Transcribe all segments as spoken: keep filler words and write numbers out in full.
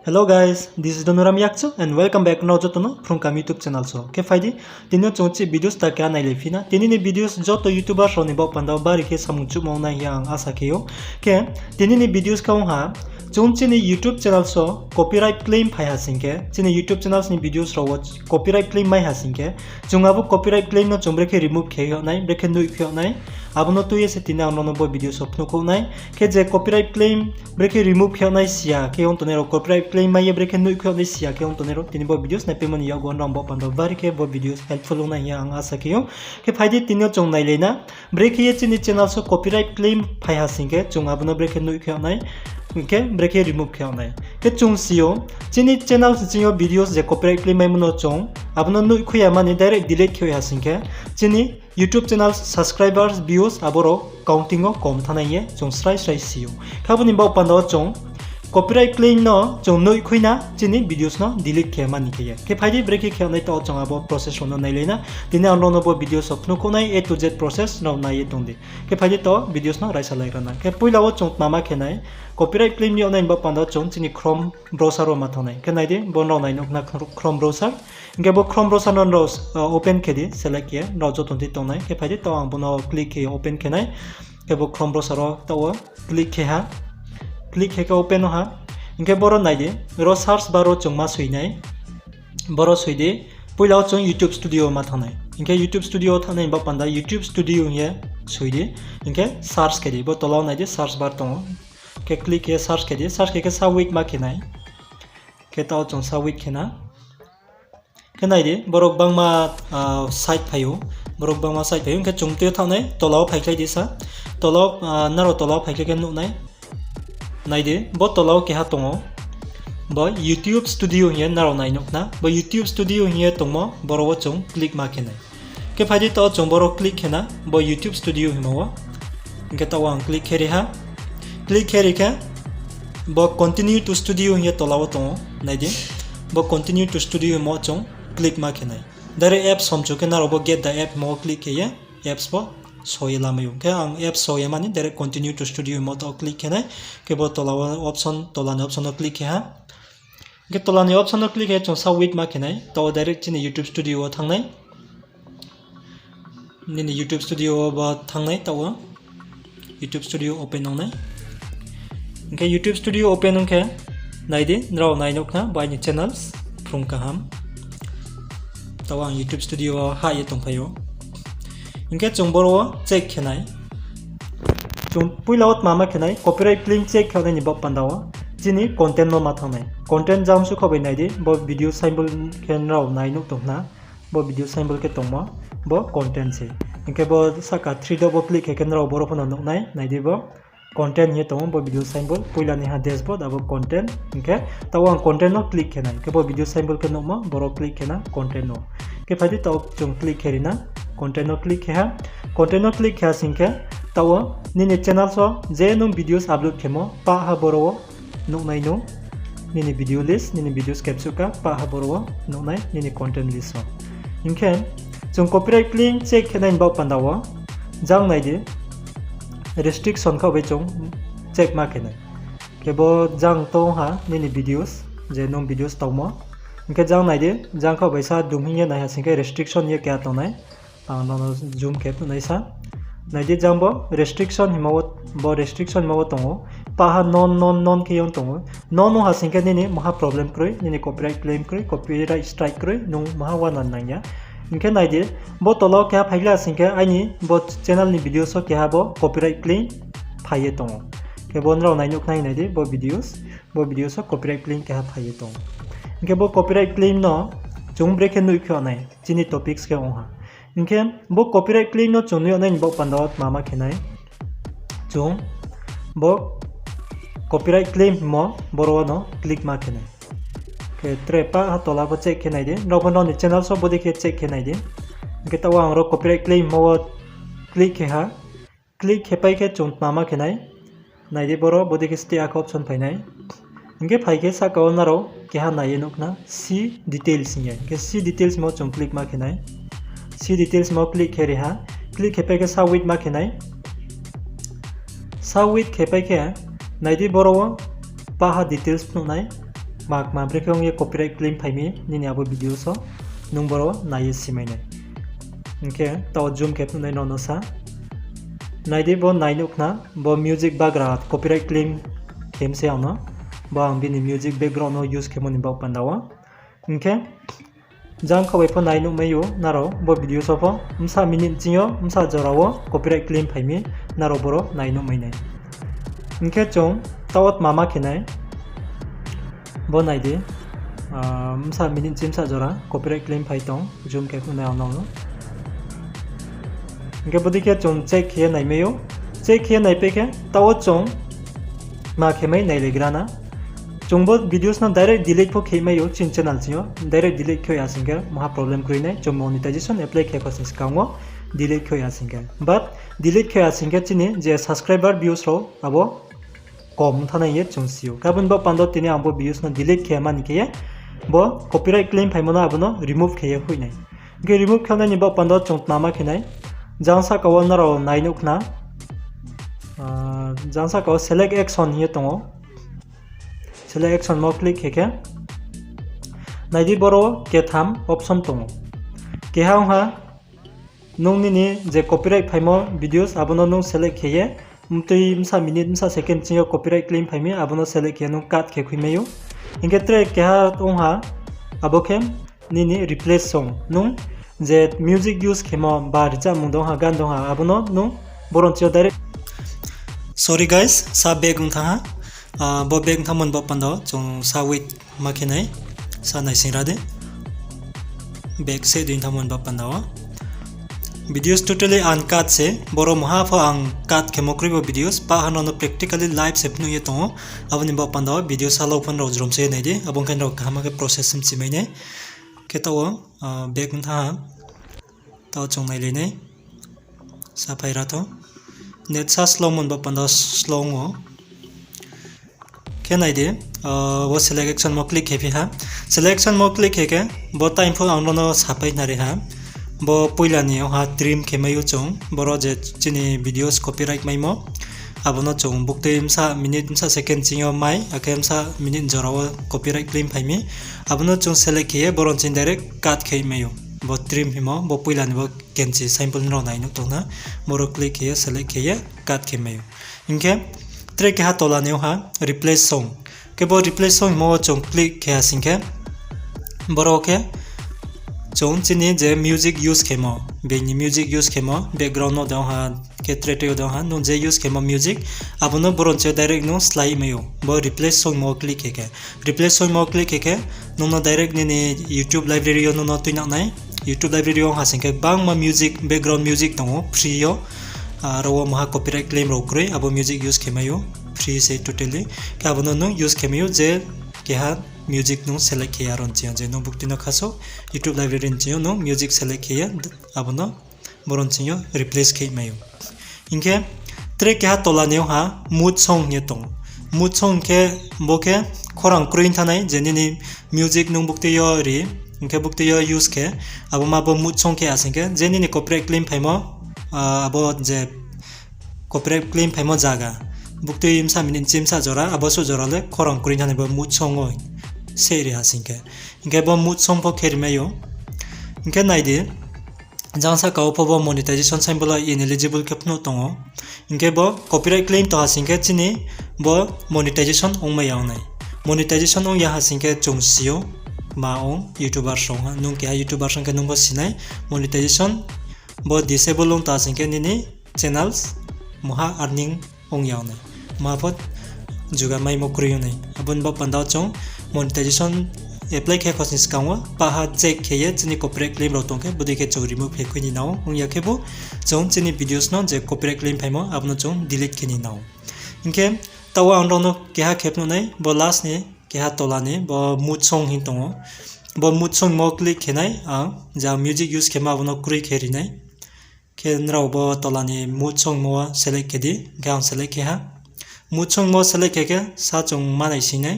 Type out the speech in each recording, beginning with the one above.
Hello guys, this is Donuram Yakchu and welcome back nrao joto no Phrungkam YouTube channel so. Khe phai di, tini yo chung chih videos ta keha nailai phi na. Tini ni videos joto YouTubers rao ni baoh panda wo bari khe samung chuhmo ong nai hing ye ang asa khe ou. Khe tini ni videos khe ong ha, chung chini YouTube channel so copyright claim phai ha sing khe, chini YouTube channels ni videos rao wo copyright claim mai ha sing khe, chung abo copyright claim no chung brekhe remove khe yag nai, brekhe nuhkhui yag nai, abo no tui ye se tini ang nrao no bo videos wo phnuhkhouh nai. Khe je copyright claim brekhe remove khe yag nai si ya khe ong tongnai rao, copyright claim mai ye brekhe nuhkhui yag nai si ya khe ong tongnai rao, tini bo videos naipaimo ni yakgu wo nrao baoh panda wo bari khe bo videos helpful ong nai hing ye ang asa khe ou. Khe phai di, tini yo chung nailai na, brekhe ye chini channel so copyright claim phai ha sing khe chung abo no brekhe nuhkhui yag nai, hing khe brekhe remove khe yag nai. Khe chung si ou, chini channel ni sing yo videos je copyright claim maimo no chung abo no nuhkhui ya mani direct delete khe ha sing khe, chini YouTube channel subscribers, views abo rao counting wo kom thanng nai ye chung srai srai si ou. Khe abo ni baoh panda wo chung copyright claim no chung nuhkhui na chini videos no delete khe mani khe ye. Khe phai di, brekhe khe yag nai, taoh chung abo process rao no nailai na. Tini ang nrao no bo videos wo phnuhkhouh nai, A to Z process nrao nai ye tong di. Khe phai di, taoh videos no raisa lai ra na. Khe poila wo chung tma ma khe nai, copyright claim ni yag nai ni baoh panda wo chung chini Chrome browser wo ma thanng nai. Khe nai di, bo nrao nai nuh khna Chrome browser. Hing khe bo Chrome browser no nrao open khe di, select khe ye nrao joto ni tong nai. Khe phai di, taoh ang bo no click khe ye open khe nai. Khe bo Chrome browser wo taoh wo click khe ha. Click khe khe open ong ha. Hing khe boro nai di, ro search bar wo chung ma soi nai. Boro soi di, poila wo chung YouTube Studio wo ma thanng nai. Hing khe YouTube Studio wo thanng nai ni baoh panda YouTube Studio hing ye soi di. Hing khe search khe di, bo tola wo nai di search bar tong ou. Khe click khe search khe di, search khe khe sa wait ma khe nai. Khe taoh chung sa wait khe na. Khe nai di, borok bangma site phai ou, borok bangma site phai ou, hing khe chung tei thanng nai, tola wo phaikhlai di sa, tola wo, nrao tola wo phaikhlai khe nuh nai. Nai di, bo tola wo keha tong ou, bo YouTube Studio hing ye nrao nai nuh khna, bo YouTube Studio hing ye tongmo, boro wo chung click ma khe nai. Khe phai di, taoh chung boro click khe na, bo YouTube Studio hingmo wo. Hing khe taoh wo ang click khe ri ha. Click khe ri khe, bo Continue to Studio hing ye tola wo tong ou, nai di. Bo Continue to Studio hingmo wo chung click ma khe nai. Direct apps somchu khe nrao bo Get the App hingmo wo click khe ye apps bo so ye lamai ou. Khe ang apps so ye mani direct Continue to Studio hingmo taoh wo click khe nai. Khe bo tola wo option, tola ni option no click khe ha. Hing khe tola ni option no click khe chung sa wait ma khe nai, taoh wo direct chini YouTube Studio wo thanng nai. Nini YouTube Studio wo ba thanng nai, taoh wo YouTube Studio open ong nai. Hing khe YouTube Studio open ong khe, nai di, nrao nai nuh khna bo aini channels, Phrung Kaham. Taoh wo ang YouTube Studio wo hah ye tongphai ou. Hing khe chung boro wo check khe nai. Chung poila wo tma ma khe nai, copyright claim check khe nai ni baoh panda wo chini content no ma thanng nai. Content jang su kho bai nai di, bo video symbol khe nrao nai nuh tong khna. Bo video symbol khe tongmo, bo content se. Hing khe bo sahka three dot bo click khe khe nrao boro pho no nuh nai, nai di bo content hing ye tong ou, bo video symbol, poila ni ha dashboard, abo content, hing khe taoh wo ang content no click khe nai, hing khe bo video symbol khe nuhmo, boro click khe na content no. Khe phai di, taoh chung click khe ri na, content no click khe ha, content no click khe ha sing khe, taoh wo nini channels wo je nung videos upload khemo, pah ha boro wo nuh nai nung, nini video list, nini videos kebsuh kha, pah ha boro wo nuh nai nini content list wo. Hing khe chung copyright claim check khe nai ni baoh panda wo, jang nai di, restriction khaoh bai chung check ma khe nai. Khe bo jang tong ha nini videos, je nung videos tangmo. Hing khe jang nai di, jang khaoh bai sa dum hing ye nai ha sing khe restriction ye keha tong nai. Ang nono zoom khe phnuh nai sa. Nai di, jang bo restriction hingmo wo, bo restriction hingmo wo tong ou. Pah ha none, none, none khe yong tong ou. None ong ha sing khe nini maha problem kroi, nini copyright claim kroi, copyright strike kroi, nung maha uana nang ya. Hing khe nai di, bo tola wo keha phaikhlai ha sing khe aini bo channel ni videos wo keha bo copyright claim phai ye tong ou. Khe bo nrao nai nuh khna, nai di, bo videos, bo videos wo copyright claim keha phai ye tong ou. Hing khe bo copyright claim no chung brekhe nuhkhui yag nai, chini topics khe ong ha. Hing khe bo copyright claim no chung nuh yag nai ni baoh panda wo tma ma khe nai. Chung bo copyright claim hingmo boro wo no click ma khe nai. Khe tre pah ha tola pho check khe nai di. Nrao pho nrao ni channels wo bodei khe check khe nai di. Hing khe taoh wo ang ro copyright claim hingmo wo click khe ha. Click khe pai khe chung tma ma khe nai. Nai di, boro bodei khe stay akha option phai nai. Hing khe phai khe sahka wo nrao keha nai ye nuh khna see details hing ye. Hing khe see details hingmo chung click ma khe nai. See details hingmo click khe ri ha. Click khe pai khe sa wait ma khe nai. Sa wait khe pai khe, nai di, boro wo pah ha details phnuh nai. kma kma brekhe ong ye copyright claim phai mi nini abo videos wo, nung boro nai ye simai nai. Hing khe taoh zoom khe phnuh nai nrao no sa. Nai di, bo nai nuh khna, bo music bagra copyright claim khe mi se ang no. Bo ang bini music background no use khemo ni baoh panda wo. Hing khe jang kha bai pho nai nuhmai ou nrao bo videos wo pho, bsa minute ching yo bsa jora wo copyright claim phai mi, nrao boro nai nuhmai nai. Hing khe chung taoh wo tma ma khe nai, bo nai di, bsa minute ching bsa jora copyright claim phai tong, zoom khe phnuh nai ang no. Hing khe bodei khe chung check khe ye naimai ou, check khe ye naipai khe taoh wo chung tma khe mai nailaigra na. Chung bo videos no direct delete pho khe mai ou chini channel ching yo, direct delete khe ya sing khe maha problem kroi nai, chung monetization apply khe pho sing skang wo delete khe ya sing khe. But delete khe ya sing khe chini je subscriber views rao abo kom ong thanng nai ye chung si ou. Khe abo ni baoh panda wo tini ang bo videos no delete khe mani khe ye bo copyright claim phaimo no abo no remove khe ye hoih nai. Hing khe remove khe nai ni baoh panda wo chung tma ma khe nai, jang sahka wo nrao nai nuh khna, jang sahka wo select action hing ye tong ou. Select action mo click khe khe nai di, boro wo ketham option tong ou. Keha ong ha, nung nini je copyright phaimo videos abo no nung select khe ye, mtui bsa minute bsa second ching yo copyright claim phai mi abo no select khe ye nung cut khe khuimai ou. Hing khe tre keha ong ha, abo khe nini replace song, nung je music use khemo ba richamung dong ha, gan dong ha, abo no nung boro ni ching yo direct, sorry guys, sa back ong thanng ha. Bo back ong thanngmo ni baoh panda wo chung sa wait ma khe nai, sa naisingra di. Back se di ong thanngmo ni baoh panda wo. Videos totally uncut se, boro maha pho ang cut khemo kroi bo videos, pah ha nrao no practically live se phnuh ye tong ou. Abo ni baoh panda wo video salo pho nrao jrom se nai di, abo ong khe nrao kaham khe process mchimai nai. Khe taoh wo back ong thanng ha, taoh chung nailai nai. Saphai ra tho. Net sa slow mo ni baoh panda slow ong ou. Khe nai di, bo select action mo click khe phi ha. Select action mo click khe khe, bo time pho ang nrao no sapai nari ha. Bo poila ni ong ha trim khe mai ou chung, boro je chini videos copyright maimo. Abo no chung buktui bsa minute bsa second ching yo mai, akhe bsa minute jora wo copyright claim phai mi. Abo no chung select khe ye boro ni ching direct cut khe mai ou. Bo trim hingmo, bo poila ni bo kenchi symbol nrao nai nuh tong na. Boro click khe ye select khe ye cut khe mai ou. Hing khe tre keha tola ni ong ha replace song. Khe bo replace song hingmo wo chung click khe ha sing khe, boro khe chung chini je music use khemo, being ni music use khemo, background no de ong ha, khe tre tre de ong ha, nung je use khemo music, abo no boro ni ching yo direct nung slái mai ou, bo replace song hingmo wo click khe khe. Replace song hingmo wo click khe khe, nung no direct nini YouTube library yo nung no tuinang nai. YouTube library yo ong ha sing khe gbangma music, background music tong ou free yo. Aro wo maha copyright claim rao kroi, abo music use khe mai ou, free se totally. Khe abo no nung use khe mai ou je keha music nung select khe ya aro ni ching yo je nung buktui no khaso YouTube library ni ching yo nung music select khe ye abo no boro ni ching yo replace khe mai ou. Hing khe tre keha tola ni ong ha mood song hing ye tong ou. Mood song khe bo khe khorang kroi thanng nai je nini music nung buktui yo ri, hing khe buktui yo use khe, abo ma bo mood song khe asing khe je nini copyright claim phaimo, abo je copyright claim phaimo zaga, buktui bsa minute ching bsa jora, abo suh jora le khorang kroi thanng nai bo mood song wo se ri ha sing khe. Hing khe bo mood song pho khe ri mai ou. Hing khe nai di, jang sahka wo pho bo monetization symbol ineligible khe phnuh tong ou. Hing khe bo copyright claim tong ha sing khe chini bo monetization ongmai ya ong nai. Monetization ong ya ha sing khe chung si ou, ma ong YouTuber song ha, nung keha YouTuber song khe nung bo si nai. Monetization bo disable ong tong ha sing khe nini channels maha earning ong ya ong nai, maha pho juga maimo kroi ong nai. Abo ni baoh panda wo chung monetization apply khe khosni skang wo paha check khe ye chini copyright claim rao tong khe bodei khe chung remove khe khui ni nao, ong ya khe bo chung chini videos no je copyright claim phaimo abo no chung delete khe ni nao. Hing khe taoh wo ang nrao no keha khe phnuh nai, bo last ni keha tola ni bo mood song hing tong ou. Bo mood song mo click khe nai ang, je ang music use khemo abo no kroi khe ri nai. Khe nrao bo tola ni mood song mo select khe di, hing khe ang select khe ha. Mood song mo select khe khe sa chung ma naising nai.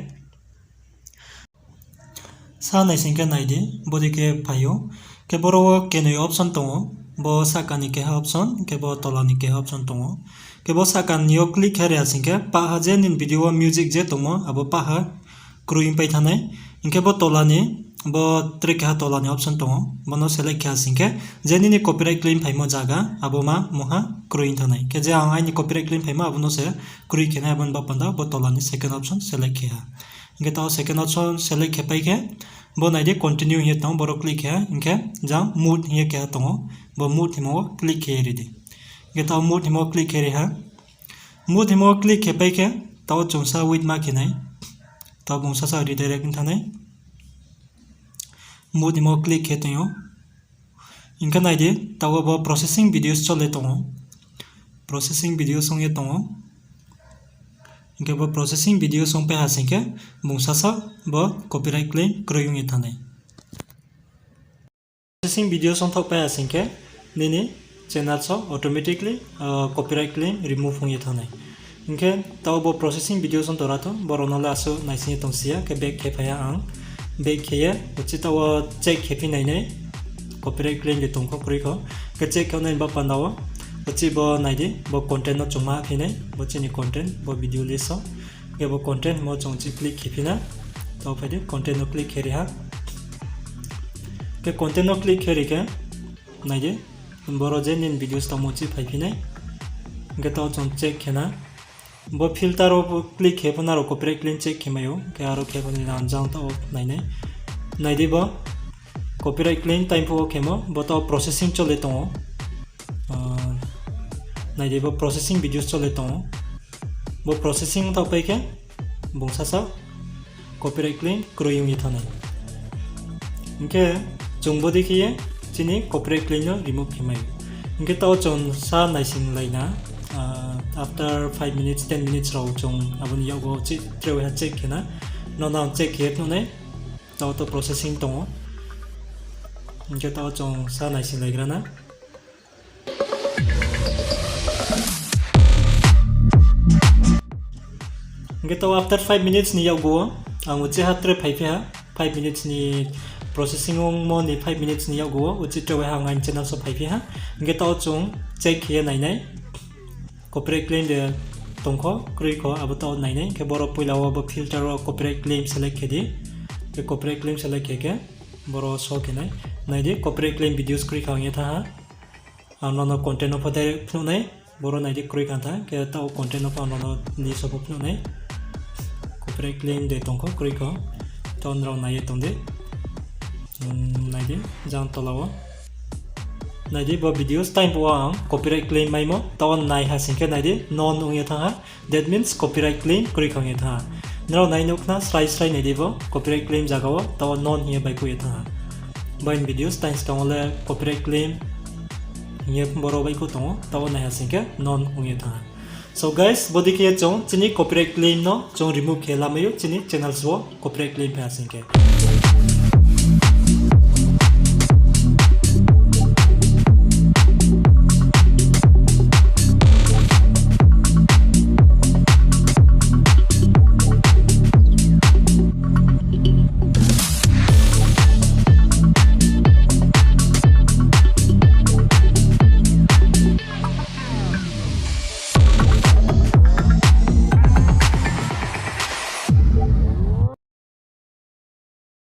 Sa naising khe nai di, bodei khe phai ou. Khe boro wo kenoi option tong ou. Bo sahka ni keha option, khe bo tola ni keha option tong ou. Khe bo sahka ni yo click khe ri ha sing khe, paha je nini video wo music je tongmo, abo paha kroi pai thanng nai. Hing khe bo tola ni, bo tre keha tola ni option tong ou, bo no select khe ha sing khe, je nini copyright claim phaimo zaga abo ma mungha kroi thanng nai. Khe je ang aini copyright claim phaimo abo no se kroi khe nai, abo ni baoh panda bo tola ni second option select khe ha. Hing khe taoh second option select khe pai khe, bo nai di continue hing ye tong ou, boro click khe ha, hing khe jang mode hing ye keha tong ou, bo mode hingmo wo click khe ye ri di. Hing khe taoh mode hingmo wo click khe ri ha. Mode hingmo wo click khe pai khe, taoh chung sa wait ma khe nai. Taoh bung sasa redirect ong thanng nai. Mode hingmo wo click khe tong ou. Hing khe nai di, taoh bo processing videos chole tong ou. Processing videos ong ye tong ou. Hing khe bo processing videos ong pai ha sing khe, bung sasa bo copyright claim kroi ong ye thanng nai. Processing videos ong thaoh pai ha sing khe, nini channels wo automatically copyright claim remove ong ye thanng nai. Hing khe taoh bo processing videos ong tong ra tho, boro no le asuh naising ye tong si ya, khe back khe phai ha ang. Back khe ye uchih taoh wo check khe phi nai nai, copyright claim de tong kho kroi kho. Khe check khe nai ni baoh panda wo, uchih bo nai di, bo content no chung ma phi nai, bo chini content, bo video list wo. Khe bo content hingmo chung uchih click khe phi na. Taoh phai di, content no click khe ri ha. Khe content no click khe ri khe, nai di, boro je nini videos tongmo uchih phaiphi nai. Hing khe taoh chung check khe na. Bo filter wo click khe pho nrao copyright claim check khe mai ou. Khe aro khe pho ni ang jang taoh wo nai nai. Nai di bo copyright claim time phuh wo khemo, bo taoh processing chole tong ou. Nai di bo processing videos chole tong ou. Bo processing ong thaoh pai khe, bung sasa copyright claim kroi ong ye thanng nai. Hing khe chung bodei khe ye chini copyright claim no remove khe mai ou. Hing khe taoh chung sa naisinglai na, after five minutes, ten minutes rao chung abo ni yakgu wo uchih tre waiha check khe na. Nrao no ang check khe ye phnuh nai, taoh to processing tong ou. Hing khe taoh chung sa naisinglaigra na. Hing khe taoh after five minutes ni yakgu wo, ang uchih ha tre phaiphi ha, five minutes ni processing ongmo ni five minutes ni yakgu wo, uchih tre waiha ang aini channel so phaiphi ha. Hing khe taoh chung check khe ye nai nai. Copyright claim de tong kho, kroi kho, abo taoh nai nai. Hing khe boro poila wo bo filter wo copyright claim select khe di. Khe copyright claim select khe khe, boro show khe nai. Nai di, copyright claim videos kroi kha ong ye thanng ha. Ang nrao no content no pho direct phnuh nai. Boro nai di, kroi kha tha, khe taoh content no pho ang nrao no list wo pho phnuh nai. Copyright claim de tong kho, kroi kho. Taoh nrao nai ye tong di. Nai di, jang tola wo. Nai di, bo videos time phuh wo ang copyright claim maimo, taoh nai ha sing khe nai di, none ong ye thanng ha. That means copyright claim kroi kha ong ye thanng ha. Nrao nai nuh khna srai srai nai di bo, copyright claim zaga wo taoh none hing ye baihkhouh ye thanng ha. Bo aini videos time skang wo le copyright claim hing ye boro baihkhouh tong ou, taoh nai ha sing khe none ong ye thanng ha. So guys, bodei khe ye chung chini copyright claim no chung remove khe lamai ou chini channels wo copyright claim phai ha sing khe.